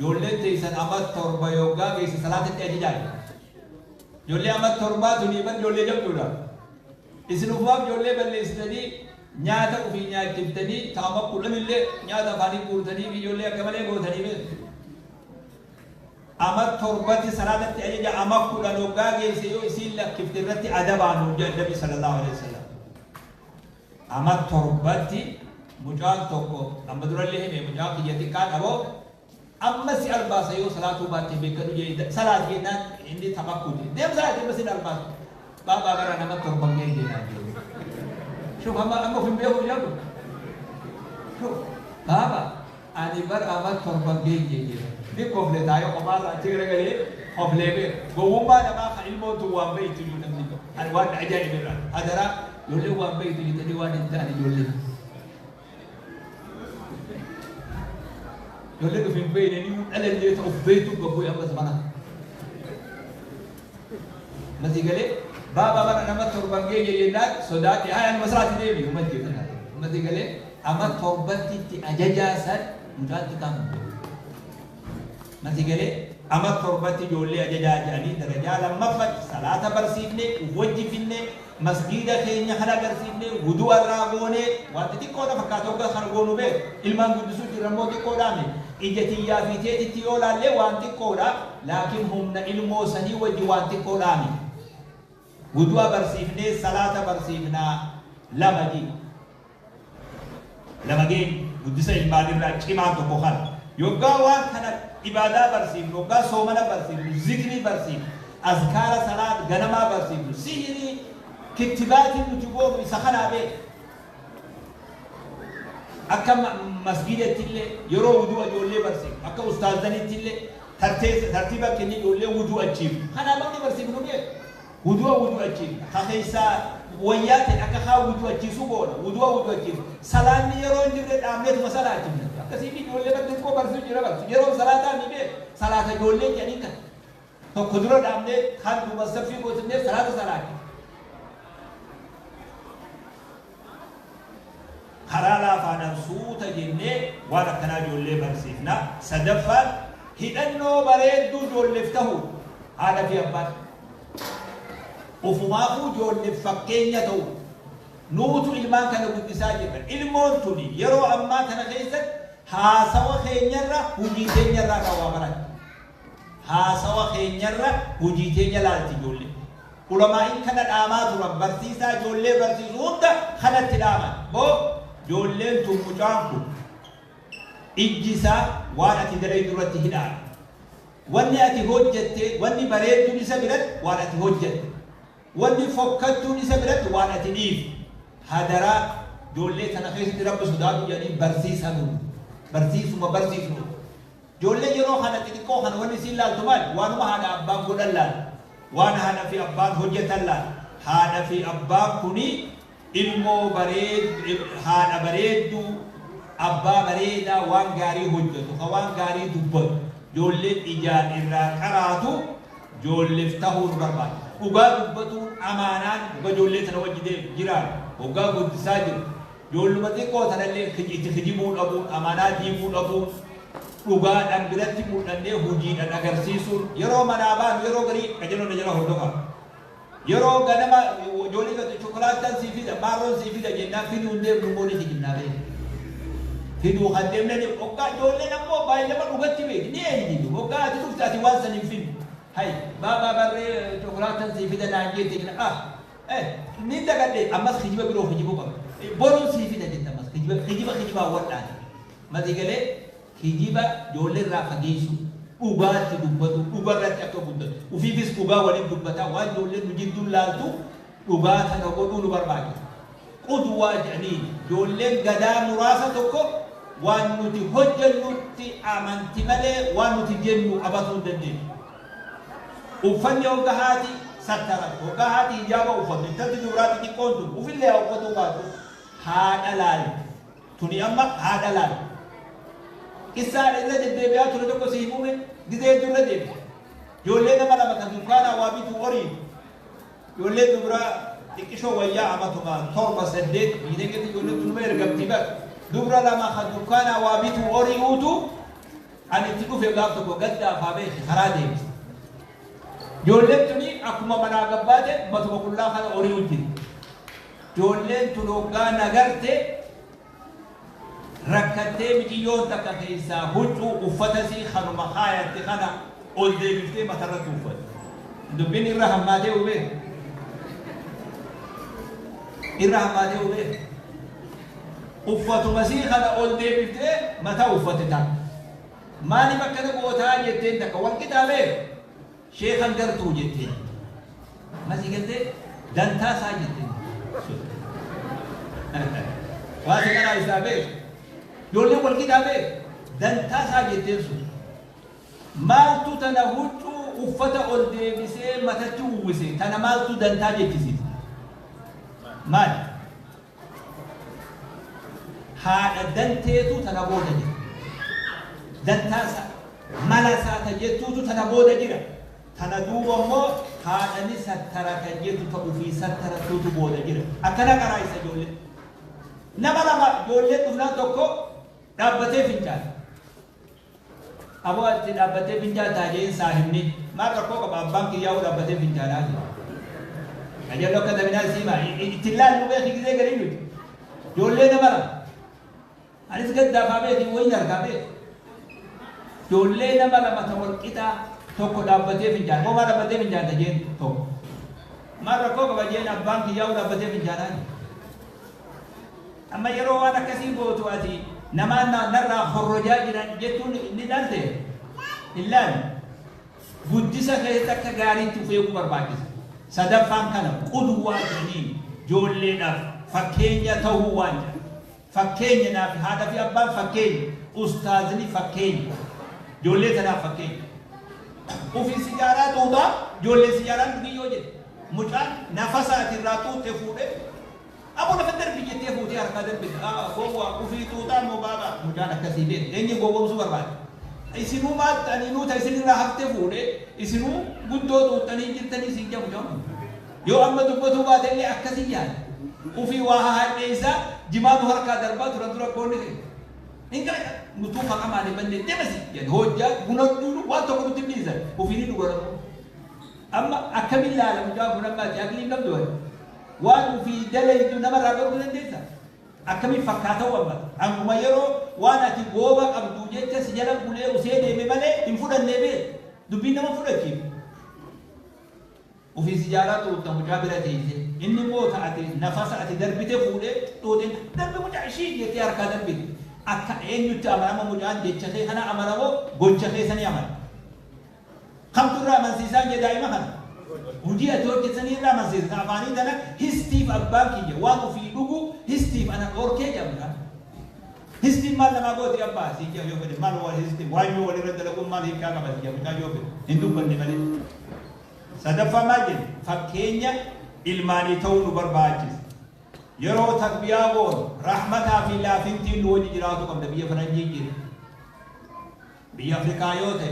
Ijoolleen teessan ama 7 yoggaa geesse salaatatti ajajaa jedhe. Ijoollee ama 7 tunii bar ijoollee jabduudha. Isin ufumaaf ijoollee balleessitanii nyaata ufii nyaachiftanii ta ama 10 illee nyaata afaanii guurtanii fi ijoollee akka malee gootanii beektu. Ama 7tti salaatatti ajaja, ama 10 hoggaa geesse yoo isiin lakkifte irratti adabaa nuun jedhan Nabi sallallahu alaihi wasallam. Ama 7tti mucaan tokko amma durallee hime, mucaan kiyya xiqqaan aboo amma si albaasa yoo salaatuu baatte beekadhu jedhe. Salaati jennaan inni taphakkuuti deem salaati, amma sin albaasu baabaa bara nama 7 geenye naan jedhe. Shuf, amma amma of hin beeku jedhu. Shuf, baaba ani bar ama 7 geenye jedhe. Ni kofle, taa'ee kophaarraa achi garagalee koflee beeku. Gowwummaa namaa kan ilmoon tun waan beektu jiru namni ani waan ajaa'iba irraa adaraa ijoolleen waan beektu jettanii waan hin taane ijoolleen of hin beekne ni dhalallee ta'uuf beektu gabbu'e amma zamana. Masii galee baaba bara nama 7 geenye jennaan sodaadhe, haa anuma salaati deemi uma jeetan. Masii galee ama 7tti itti ajajaa san mucaan xiqqaan kun. Masii galee ama 7tti ijoollee ajajaa jedhanii darajaa lammaffatti salaata barsiifne, uf wajji finne, masgiida keenya kana agarsiifne, wudu'a irraa goone. Waan xixiqqoodha fakkaata hoggaa kana goonu beek. Ilmaan guddisuu jirra immoo xiqqoodhaami. Ija tiyyaa fi teetitti yoo laallee waan xiqqoodha, laakiin humna ilmoo sanii wajji waan xiqqoodhaami. Wudu'a barsiifnee salaata barsiifnaa, lama ji lama geenye. Guddisa ilmaanirraa cimaan tokko kana. Yoggaa waan kana ibaadaa barsiifnu, yoggaa soomana barsiifnu, zikrii barsiifnu, azkaara salaat ganamaa barsiifnu, sihirii kittibaatiin nuti goonu isa kanaa beek. Akka masgiidatti illee yeroo wudu'a ijoollee barsiifnu, akka ustaazanitti illee tartiiba kennee ijoollee wudu'achiifnu, kanaa namni barsiifnu beek. Wudu'a wudu'achiifna, ka keessaa wayyaa ta'e akka kaa wudu'achiisu goona, wudu'a wudu'achiifna. Salaanni yeroo hin jirre dhaabneetuma salaachifna. Akkasii fi ijoollee bar xiqqoo barsiisu jira barsiisu yeroon salaataa ni beeku. Salaata ijoollee jedhanii kan tokko dura dhaabnee kan duuba saffii goosifnee salaata salaachifna. Karaa laafaadhaan suuta jennee waan akkanaa ijoollee barsiifna. Sadaffaan hidhannoo bareedduu ijoolleef ta'uudha. Haadha fi abbaan ufumaafuu ijoolleef fakkeenya ta'uudha. Nuutu ilmaan kana guddisaa jirra. Ilmoon tuni yeroo ammaa kana keessatti haasawa keenyarra hojii teenyarraa kan waa baratti. Haasawa keenyarra hojii teenya laalti ijoolleen. Ulamaa'in kana dhaamaa turan, barsiisaa ijoollee barsiisu hunda kanatti dhaaman. Boo ijoolleen tun, mucaan kun ijji isaa waan ati dalaydu irratti hidhaadha. Wanni ati hojjatte, wanni bareedduun isa biratti waan ati hojjatte. Wanni fokkattuun isa biratti waan ati dhiifte. Hadaraa ijoollee tana keessatti Rabbi sodaadhu jedhanii barsiisanu. Barsiisuma barsiisnu. Ijoolleen yeroo kana xixiqqoo kana wanni isiin laaltu maali? Waanuma haadha abbaan godhan laalti. Waan haadha fi abbaan hojjetan laalti. Haadha fi abbaan kuni ilmoo bareed haadha bareedduu, abbaa bareedaa waan gaarii hojjetu, ka waan gaarii dubbatu, ijoolleen ijaan irraa qaraatu ijoolleef tahuu nu barbaachisa. Dhugaa dubbatuun amaanaan hogga ijoollee tana wajji deemu jiraannu, hoggaa guddisaa jirru, ijoolluma xiqqoo tanallee itti kijibuu dhabuun, amaanaa diiguu dhabuun, dhugaadhaan biratti mul'annee hojiidhaan agarsiisuun, yeroo manaa baanu yeroo garii qajeeloo na jala hordofaa. Yeroo ganama ijoollee gatu chokolaattaan sii fida, maarroon sii fida jennaan fiduu hin deemnu immoo ni kijibnaa beeku. Fiduu kan deemne ni hoggaa ijoolleen ammoo baay'inama dhugatti beeki ni eeyyitu. Hoggaa ati dhufte ati waan san hin fiddu. Hay baabaa barree chokolaattaan sii fida naan jette jenna, ah eh ni dagadhe, ammas kijiba biroo kijibuu qabda. Boruun sii fida jette, ammas kijiba kijiba kijibaan wadhaate. Masii galee kijiba ijoollee irraa fageessuu, dhugaatti dubbatu, dhuga irratti akka guddatu, ufiifis dhugaa waliin dubbataa waan ijoolleen nu jidduun laaltu dhugaa tana godhuu nu barbaachisa. Qudwaa jedhaniin ijoolleen gadaa muraasa tokko waan nuti hojjennutti amanti malee waan nuti jennu qabatuu hin dandeenyu. Uffanni hogga haati sattaramtu, hogga haati hijaaba uffattu, intalti dubraa xixiqqoon tun ufillee haa uffatuu baatu haadha laalti. Tuni amma haadha laal. Qissaa haadha irra deddeebi'aa ture tokko si himume gizee hedduu irra deebi'a. Ijoollee nama lama kan dukkaanaa waa bituu oriitu. Ijoollee dubraa xiqqishoo wayyaa amatuma 7 8, biyya keessatti ijoollee tunuma ergamti bar. Dubra lama kan dukkaanaa waa bituu ori'uutu Ani itti dhufe gaaf tokko gaddaaf haa beeki karaa deemte. Ijoolleen tuni akkuma manaa gabbaate matuma qullaa kana horii wajjin. Ijoolleen tun hoggaa nagarte rakkattee miciyyoon takka keessaa huccuu uffata sii kanuma kaayatte kana ol deebiftee matarratti uffatte. Dubbiin irra hammaatee hubee. Irra hammaatee hubee. Uffatuma sii kana ol deebiftee mataa uffatte takka. Maaliif akkana gootaa jetteen takka wal qixaa beeku. Sheekan gartuu jetteen. Masii galtee dantaa isaa jetteen. Waa si karaa isaa beeku. Ijoolleen wal qixaa beeku. Dantaa isaa jetteen sun. Maaltu tana huccuu uffata ol deebisee matatti uwwise tana maaltu dantaa jechisiise? Maali? Haadha danteetu tana booda jira. Dantaa isaa mala isaa ta jettuutu tana booda jira. Tana duuba immoo haadha ni sattara kan jettu ta ofii sattarattuutu booda jira. Akkana karaa isa ijoollee. Nama lama ijoollee dhufnaan tokko dhaabbatee fincaane. Aboo ati dhaabbattee fincaantaa jeen saahibni. Maal rakkoo qaba abbaan kiyyaa'uu dhaabbatee fincaanaa jira. Ajallo akka dabinaa siimaa itti laallu beeki gisee garii nuti. Ijoollee nama lama. Anis gaddaafaa beeki wayin argaa beeki. Ijoollee nama lama ta wal qixaa tokko dhaabbatee fincaana. Moo maal dhaabbattee fincaanta jeen tokko. Maal rakkoo qaba jeen abbaan kiyyaa'uu dhaabbatee fincaanaa jira. Amma yeroo waan akkasii gootu ati namaan narraa horrojaa jiran jettuun ni dhalte hin laalu. Guddisa keessatti akka gaariitti of eeguu barbaachisa. Sadaffaan kana qudwaa jedhaniin ijoolleedhaaf fakkeenya ta'uu waan jedhan. Fakkeenya naaf haadha fi abbaan fakkeenya, ustaazni fakkeenya. Ijoollee tanaaf fakkeenya. Ofii sijaaraa xuuxaa ijoolleen sijaaraan dhugin yoo jedhe mucaan nafasa ati irraa xuuxxe fuudhee Abo lafa darbi jettee fuutee harkaa darbite. Aa gowwaa ufii xuuxaa moo baabaa. Mucaan akkasii beeku. Eenyu gowwoomsuu barbaade? Isinuu maal aninuu ta isin irraa hafte fuudhe isinuu guddoo xuuxxanii jirtanii siin jedha mucaan kun. Yoo amma dubbatuu baate illee akkasii yaada. Ufii waa hahadheessaa jimaa nu harkaa darbaa turan dura koonni kee. Hin gara nutuu faqa maali banne demasi jedhe hojjaa buna dhugu waan tokko nutti hin dhiisan ufii ni dhugan ammoo. Amma akkamiin laala mucaan kun amma ati aqlii hin qabdu ati. Waan ufii dalaydu namarraa dhorkuu dandeessa? Akkamiin fakkaata'uu amma? Hanguma yeroo waan ati gooba qabduu jecha si jala bulee usee deeme malee hin fudhannee beek. Dubbiin nama fudhachiiftu. Ufii sijaaraa xuuxxa mucaa bira teessee. Inni immoo ta ati nafasa ati darbite fuudhee xuuxee darbi mucaa ishii jettee harkaa darbite. Akka eenyutti amanama mucaan jecha kee kana amana moo gocha kee sanii amana? Kamtu irra amansiisaan jee daa'ima kana? Hujii ati hojjetanii irra amansiisa. Ta afaanii tana histiif abbaan kiyya waan ufii dhugu histiif ana dhoorkee jedha mucaan. Histiin maal namaa gooti abbaa siin jedha yoo fedhe maal waan histiin waan yoo walirra dalaguun maal hiikkaa qaba siin jedha mucaan yoo fedhe hin dubbanne malee. Sadaffaa maal jenna? Fakkeenya ilmaanii ta'uu nu barbaachisa. Yeroo tarbiyaa goonu rahmataa fi laafintiin nu wajji jiraatu qabda biyya faranjii jira. Biyya Afrikaa yoo ta'e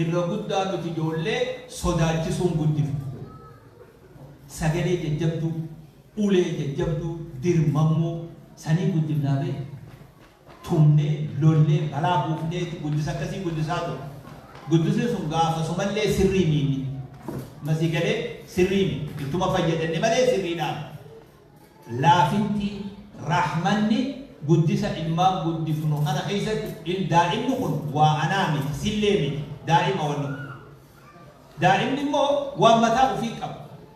irra guddaa nuti ijoollee sodaachisuun guddifna. Sagalee jajjabduu, ulee jajjabduu, dirmammuu saniin guddifnaa bee. Tumnee, lollee, balaa buufneeti guddisa akkasii guddisaa ture. Guddisni sun gaafasumallee sirrii miinni. Masii galee sirrii mi. Ittuma fayyadanne malee sirriidhaan. Laafinti, rahmanni guddisa ilmaan guddifnu kana keessatti il daa'imni kun waa anaa miti, sillee miti, daa'ima wanni kun. Daa'imni immoo waan mataa ufii qaba.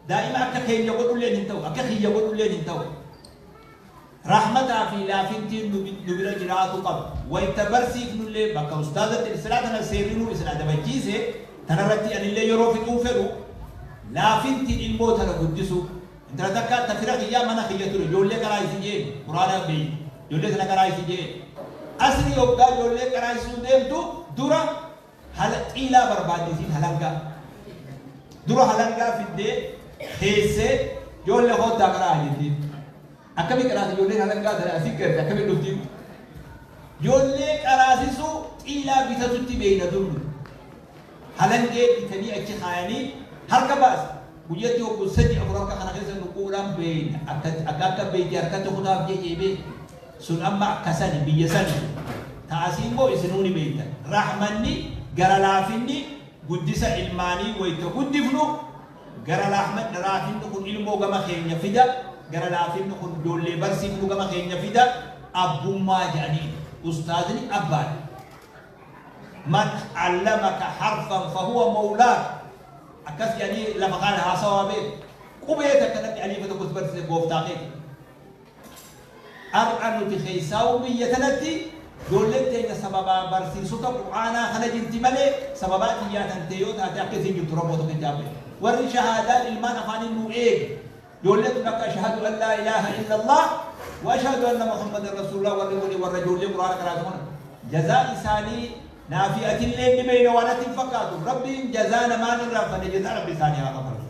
Daa'ima akka keenya godhulleen hin ta'u, akka kiyya godhulleen hin ta'u. Rahmataa fi laafintiin nu bira jiraatu qaba. Wayta barsiifnullee bakka ustaazatti silaa tana seerri nu isin adabachiise tanarratti anillee yeroo fixuun fedhu laafintiin ilmoo tana guddisuu. Intala takka ta fira kiyyaa mana kiyya ture ijoollee qaraayisi jeen quraana beeyti ijoollee tana qaraayisi jeen asrii hoggaa ijoollee qaraayisuu deemtu dura hala xiilaa barbaaddi isiin halangaa dura halangaa fiddee teessee ijoollee koottaa qaraa'a jettiin akkamii qaraati ijoolleen halangaa tana asii garte akkamii dhuftiin ijoollee qaraasisuu xiilaa bitatutti beeyna dur nuti Halangee bitanii achi kaayanii harka baasa. Guyyatti hoggu sadi afur harka kana keessa nuquudhaan beeyna. Akka akka akka beeyti harkatti kutaaf jechee beek. Sun amma akka sani biyya sani. Taasii immoo isinuu ni beektan. Rahmanni gara laafinni guddisa ilmaanii wayita guddifnu, gara laafinni kun ilmoo gama keenya fida, gara laafinni kun ijoollee barsiifnu gama keenya fida. Abbummaa jedhanii ustaazni abbaadha. Man allamaka harfan fahuwa mawlaak, akkas jedhanii lafa kaan haasawaa beeku. Qubee takka namni aliifa tokko si barsiise gooftaa keeti. Har'a nuti keessaa'uu biyya tanatti ijoolleen teenya sababaa barsiisota Qur'aanaa kana jirti malee, sababaa xiyyaa tantee yoo taate akka isin jirtu Rabboo tokkicha beeku. Warri shahaadaan ilmaan afaaniin nu eege, ijoolleen tun akka ashhadu an laa ilaaha illallah wa ashhadu anna Muhammadan rasuulullah warri godhe warra ijoollee Qur'aana qaraatu kana. Jazaa isaanii naafi atillee ni beeyna waan ati hin fakkaatu. Rabbiin jazaa namaan irraanfanne, jazaa Rabbi isaanii haa kafalu.